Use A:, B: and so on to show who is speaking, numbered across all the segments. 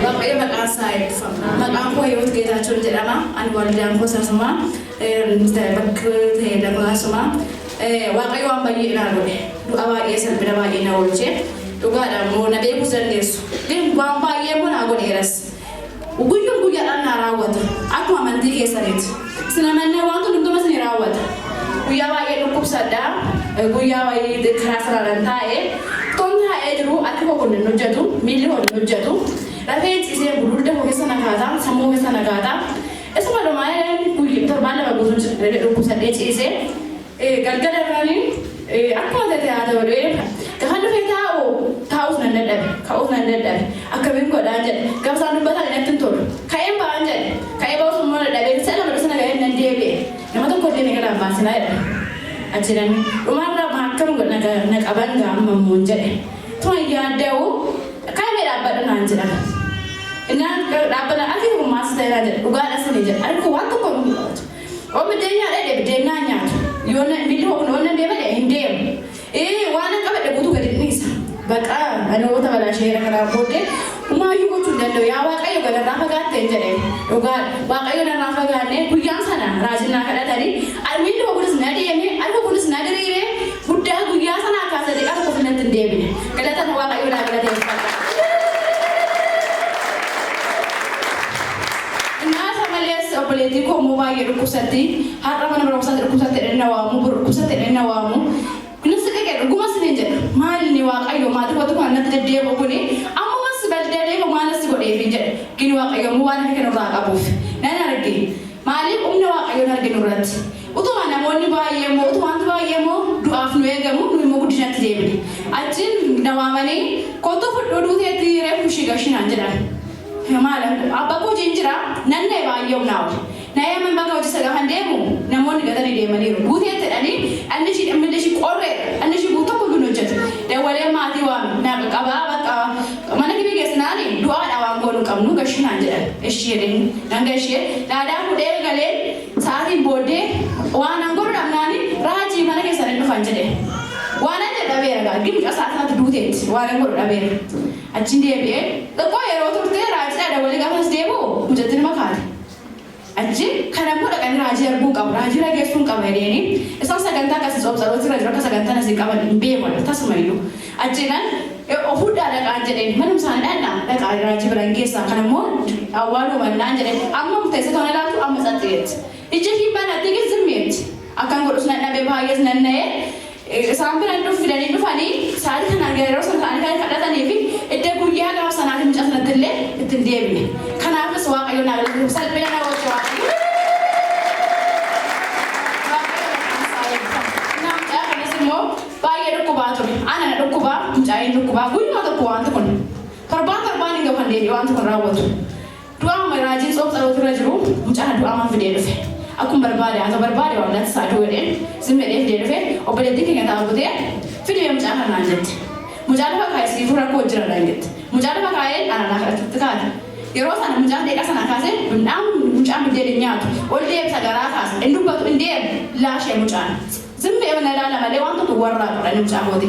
A: Waaqayyo maqaan isaa eebbifamu. Maqaan koo Hiwoot Geetaachoon jedhama. Ani waldaan koo Sasuma bakka ta'e lafa Suma. Waaqayyo waan baay'ee naa godhe. Du'a baay'ee, salphina baay'ee na oolche. Dhugaadha immoo na beekuus dandeessu. Gin waan baay'ee immoo naa godheeras. Guyyuun guyyaadhaan naa raawwata. Akkuma amantii keessaniiti. Isin amannaa waan hundumtuu isin raawwata. Guyyaa baay'ee dhukkubsadha. Guyyaa baay'ee karaa saraadhaan taa'ee. Toon taa'ee jiru, harki koo kun hin hojjetu, miilli koo hin hojjetu. Rafeen ciisee dugda koo keessa na kaataa, sammuu keessa na kaataa. Isuma dhumaa guyyaa torbaan 2 guutuu dhukkubsadhee ciisee galgala irranii akkuma ta'e haa ta'u jedhee gaafa dhufee taa'u, taa'uus nan dadhabe, ka'uus nan dadhabe. Akkamiin godhaan jedhe. Gaafa isaan dubbatan natti hin tolu. Ka'een ba'aan jedhe. Ka'ee ba'uus immoo dadhabee si'a 2 sana ga'ee nan deebi'e. Nama tokko illee na galaan baasinaa jedhe. Achi namni dhumarra akkam godha na qaban gaa amma immoo jedhe. Tuma yaadda'u kaa'ee dhaabbadhu naan jedhama. Innaan dhaabbata ati maas ta'eera jedhe, dhugaadha sini jedhe. Harki waan tokko hin qabatu. Oo biddeen nyaadha, biddeen naan nyaatu. Yoo miilli koo kun ol deema hin deemu. Waan an qabadhe guutuu gadi dhiisa. Baqa namoota balaasheera kanaan booddee humaayyuu gochuu hin danda'u. Yaa Waaqayyo, galarraa fagaatte hin jedheen. Dhugaadha. Waaqayyo narraa fagaanne. Guyyaan sana raajinaa kadhatanii miilli koo kunis na deeme, harki kunis na diriire. Guddaa guyyaa sanaa kaasee dhiqaa tokko natti hin deebine. Galata Waaqayyo naa galateeffadha. Naasa malees obboleettii koo immoo baay'ee dhukkubsatti. Har'a mana barumsaatti dhukkubsatte jedhanii na waamu, boru dhukkubsatte jedhanii na waamu. Kunis dhaqee dhuguma siniin jedha. Maal inni Waaqayyo maatii kootti kun natti deddeebi'u kuni ammumas baldalee koo maal si godheef hin jedhe. Gini Waaqayyo immoo waan harka nurraa qabuuf. Nan arge. Maaliif humna Waaqayyoon arginu irratti. Utuma namoonni baay'ee immoo, utuma wanti baay'ee immoo du'aaf nu eegamu, nu immoo guddinatti deebine. Achiin na waamanii, "Kottu fudhuu, duuteetti, reefu ishii gashinaan" jedhan. Maal abbaa koo hojiin jira, nan na'e, baay'ee humnaa ol. Na'ee amma bakka hojii isa gaafan deemu namoonni gatanii deemaniiru. Duuteetti jedhanii dhalli ishii, miilli ishii qorreedha. Dhalli ishii guutuu tokko hin hojjetu. Dawwalee maatii waame, na qabaa bakka mana kibii geessinaani, "Du'aadha, waan goonuu qabnu, gashinaan" jedhan. Ishii jedheen nan gashee dhaadaa fuudhee galee sa'aatiin booddee waan an godhu dhabnaani, "Raajii mana keessan hin dhufan" jedhe. Waan an jedhu dhabeera gaa. Gimca sa'aa sanatti duuteetti, waan an godhu dhabeera. Achiin deebi'ee xiqqoo yeroo turte raajiidhaa dawwalee gaafas deebi'u mucattiin makaate. Achi kana immoo dhaqanii raajii arguu qabu, raajii rageessuun qaba jedheeni. Isaan sagantaa akkasii tsoomsalooti irra jiru, akka sagantaan asii qaban hin beekan tasuma iyyuu. Achiinan ofuudhaa dhaqaan jedheen, manuma isaanii dhaqnaa, dhaqaa raajii biran geessaa, kana immoo awwaaluu mannaan jedheen. Amma murteessee toona laatu amma tsaxxiyeetti. Ija ishii banattee keessa zimmeetti. Akkan godhus nan dhabee, baay'ees nan na'ee. Isaan biran dhufu fidanii dhufanii sa'aatii kanaan yeroo sana ta'anii kan kadhatanii fi iddoo guyyaa gaafa sanaati mucaa sanatti illee itti hin deebine. Kanaafis Waaqayyo naa galateeffamu, salphina na oolche Waaqayyo. Waaqayyo maqaan isaa eebbifamu. Innaa mucaa kanas immoo baay'ee dhukkubaa ture. Ana na dhukkubaa, mucaayin dhukkubaa, guyyuma tokko wanti kun. Torbaan torbaan hin gahu kan deebi'e wanti kun raawwatu. Du'aama raajiin tsoom tsaloota irra jiru mucaa du'aamaan fidee dhufe. Akkuma barbaade haa ta'u, barbaade waan natti isaa du'u jedheen zimmeedhee fidee dhufe. Obboleettiin keenya taa'u butee, "Fidee mucaa kanaan" jette. Mucaa lafa kaa'e, siifuu rakkoo jira naan jette. Mucaa lafa kaa'ee ananaa kadhatutti kaate. Yeroo sana mucaan deeqaa sanaa kaasee midhaan mucaan biddeen hin nyaatu. Ol deebisa, garaa kaasa. Hin dubbatu, hin deemu. Laashee mucaan. Zimmee mana ilaala malee waan tokko warraa godhani mucaa kooti.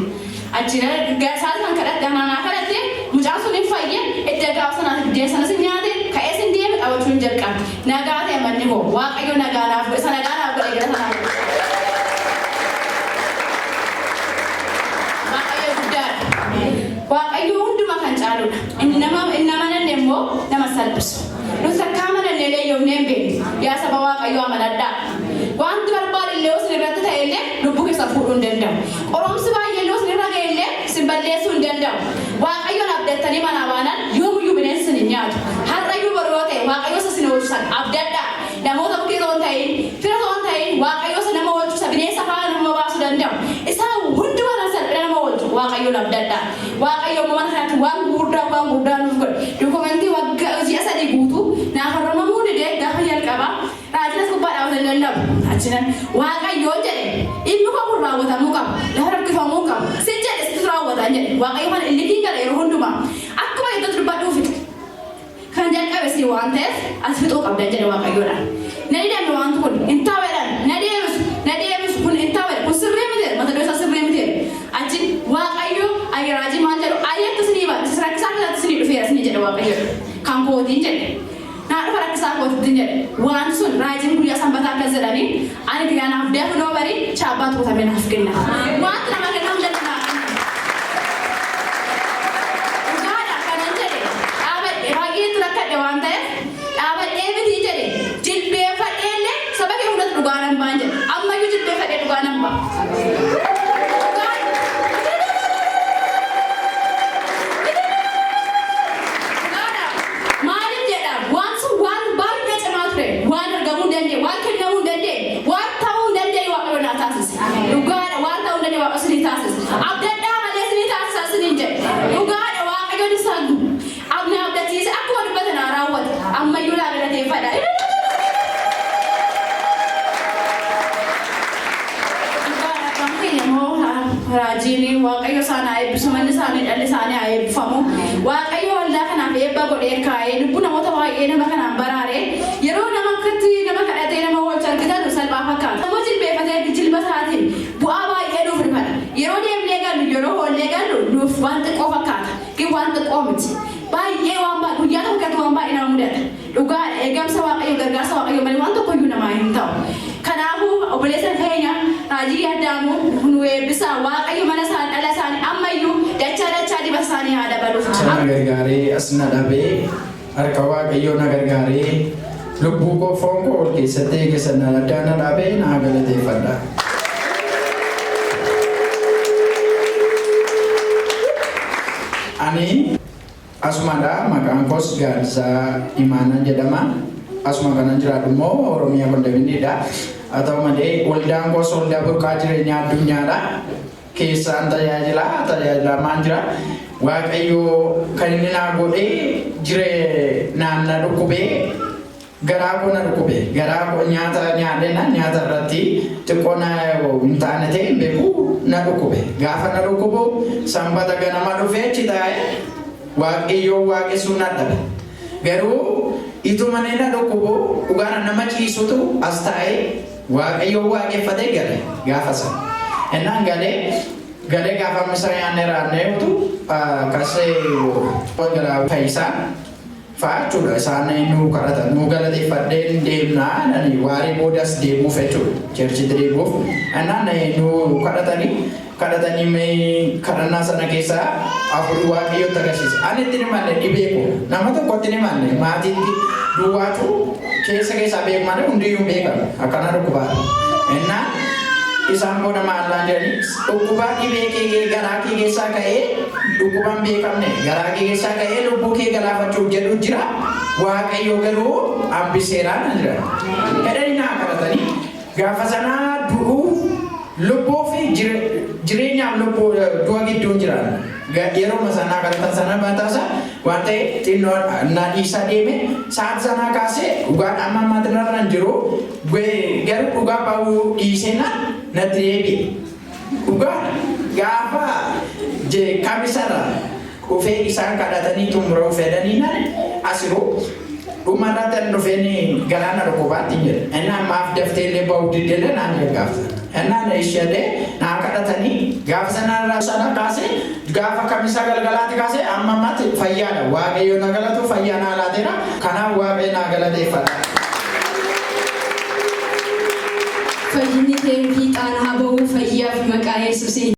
A: Achi sa'aatii kan kadhatte ananaa kadhatte, mucaan sun hin fayye. Edda gaafa sanaati biddeen sanas hin nyaate, ka'ees hin deeme, taphachuu hin jalqabe. Nagaa ta'e manni koo. Waaqayyo nagaa naaf godhe. Isa nagaa naaf godhe gara sanaaf godhe. Waaqayyo guddaadha. Waaqayyo hundumaa kan caaludha. Inni nama inni amananne immoo nama salphisu. Nuti akka amananne illee yoomnee hin beeknu. Yaa saba Waaqayyoo, amanadhaa. Wanti barbaade illee yoo isin irratti ta'e illee lubbuu keessan fuudhuu hin danda'u. Qoromsi baay'ee illee yoo isin irra ga'e illee isin balleessuu hin danda'u. Waaqayyoon abdattanii manaa baanaan yoomiyyuu bineensi isin hin nyaatu. Har'ayyuu boru yoo ta'e Waaqayyo isa isin oolchu sana abdadhaa. Namoota bukkee osoo hin ta'in, fira osoo hin ta'in, Waaqayyo isa nama oolchu, isa bineensa faana nama baasuu danda'u. Isa hundumaa kan salphina nama oolchu Waaqayyoon abdadhaa. Waaqayyo immoo mana kanatti waan gurguddaa, waan gurguddaa nuuf godhe. Dokumentii waggaa ji'a 3 guutuu naaf harramamuu didee gaafa jalqabaa raajiin as gubbaa dhaabbatanii lallabu. Achinan Waaqayyoon jedhe, "Dhimmi koo kun raawwatamuu qaba. Lafa harkifamuu qaba. Sin jedhe, situ raawwata" jedhe. Waaqayyo kana illikiin gala yeroo hundumaa. Akkuma iddootti dubbadhuu fixe. Kan jalqabe si waan ta'eef as fixuu qabda jedhe Waaqayyoodhaan. Na didame, wanti kun hin ta'u jedhan, na deebisu, na deebisu, kun hin ta'u jedhe, kun sirrii miti, mata duree isaa sirrii miti jedhe. Achi Waaqayyo raajii maal jedhu ayyatti isinii ba'a, isin rakkisaa keessatti isinii dhufeera isinii jedhe. Waaqayyo kan kootiin jedhe. Naa dhufa rakkisaa kootiin jedhe. Waan sun raajiin guyyaa Sanbataa akkas jedhanii, ani guyyaa naaf deefinoo barii chaabbaa tuutamee naaf kenna. Wanti nama kennamu jedhu naaf kenna. Dhugaadha kanan jedhe, dhaabadhe baay'eetu rakkadhe waan ta'eef, dhaabadhee miti jedhe, jilbeeffadhee illee saba kee hundatti dhugaa nan ba'an jedhe. Ammayyuu jilbeeffadhee dhugaa nan ba'a. Dhugaadha. Dhugaadha. Maaliif jedha, waan sun waan baay'ee cimaa ture, waan argamuu hin dandeenye, waan kennamuu hin dandeenye, waan ta'uu hin dandeenye Waaqayyo naa taasise. Dhugaadha, waan ta'uu hin dandeenye Waaqayyo sinii taasise. Abdadhaa malee sinii taasisa siniin jedhe. Dhugaadha, Waaqayyoon isa abna abdachiise akkuma dubbate naa raawwate. Ammayyuu naa galateeffadha. Dhugaadha, abbaan keenya immoo raajiin Waaqayyo isaan haa eebbisu, manni isaanii, dhalli isaanii haa eebbifamu. Waaqayyo waldaa kanaaf eebba godhee kaa'ee lubbuu namoota baay'ee nama kanaan baraare. Yeroo nama akkatti nama kadhatee nama oolchu argitan salphaa fakkaata. Nama jilbeeffatee jilba isaatiin bu'aa baay'ee nuuf dhufadha. Yeroo deemnee gallu, yeroo hoollee gallu nuuf waan xiqqoo fakkaata. Gin waan xiqqoo miti. Baay'ee waan baay'ee guyyaa tokko keessatti waan baay'ee nama mudata. Dhugaadha, eegamsa Waaqayyo, gargaarsa Waaqayyo malee waan tokkoyyuu namaa hin ta'u. Kanaafuu obboleessa keenya raajii Addaamuu nu eebbisaa. Waaqayyo mana isaanii, dhala isaanii ammayyuu dachaa dachaa diba isaanii haa dabaluuf.
B: Na gargaaree as na dhabee, harka Waaqayyoo na gargaaree, lubbuu koo, foon koo ol keessatti eege sana addaa na dhabee naa galateeffadha. Ani asumadha, maqaan koos Gaaddisaa Imaanaa jedhama. Asuma kanan jiraadhu immoo Oromiyaa Kondominiidha. Haa ta'u malee waldaan koos waldaa Burqaa Jireenyaa Addunyaadha. Keessaan tajaajilaa tajaajilamaan jira. Waaqayyo kan inni naa godhee jire, naan na dhukkubee, garaa koo na dhukkube. Garaa koo nyaata nyaadhe, na nyaata irratti xiqqoo na hin taane ta'e hin beeku, na dhukkube. Gaafa na dhukkubu Sanbata ganama dhufee achi taa'e Waaqayyoo waaqessuu na dhabe. Garuu ituma inni na dhukkubu, dhugaan nama ciisutu as taa'ee Waaqayyoo waaqeffatee gale gaafa sana. Innaan galee galee gaafa misa nyaannee raannee utu akkasii gara Fayyisaa fa'a jechuudha. Isaan nu kadhatan, nu galateeffadheen deemnaa nani waarii boodas deemuuf jechuudha. Churchitti deemuuf. Innaan nu kadhatanii kadhatanii mee kadhannaa sana keessaa afurii Waaqayyootti agarsiise. Ani itti himanne dhibee koo nama tokkotti hin himanne, maatiitti duwwaatu keessa keessaa beeku malee hundiyyuu hin beekamu. Akkana dhukkubaa. Innaan isaan booda maallaan jedhanii, dhukkubaa dhibee kee garaa kee keessaa ka'ee, dhukkubaan beekamne garaa kee keessaa ka'ee lubbuu kee galaafachuuf jedhu jira. Waaqayyo garuu hambiseeraa na jira. Jedhanii naa kadhatanii, gaafa sanaa du'uu lubbuu fi jireenyaaf lubbuu du'a gidduun jiran. Yeroo sanaa kadhatan sana mataasa waan ta'e xinnoo na dhiisaa deeme. Sa'aat sanaa kaasee dhugaan amma ammaatti narra hin jiru, garuu dhugaa ba'uu dhiisee na natti deebi'e. Dhugaa gaafa kamisarra dhufee isaan kadhatanii xumuruu fedhanii nan asiruu dhumarratti an dhufeen galaana dhukkubaatti hin jedhe. Innaan maaf daftee illee ba'uu diddeellee naan jedhe gaafa sana. Innaan ishee naa kadhatanii gaafa sanarraa sana kaasee, gaafa kamisa galgalaatti kaasee amma ammaatti fayyaadha. Waaqayyo na galatu, fayyaa naa laateera. Kanaaf Waaqayyo naa galateeffadha.
C: Fayyinni kee fiixaan haa ba'u, fayyaaf maqaa Yesuusiin.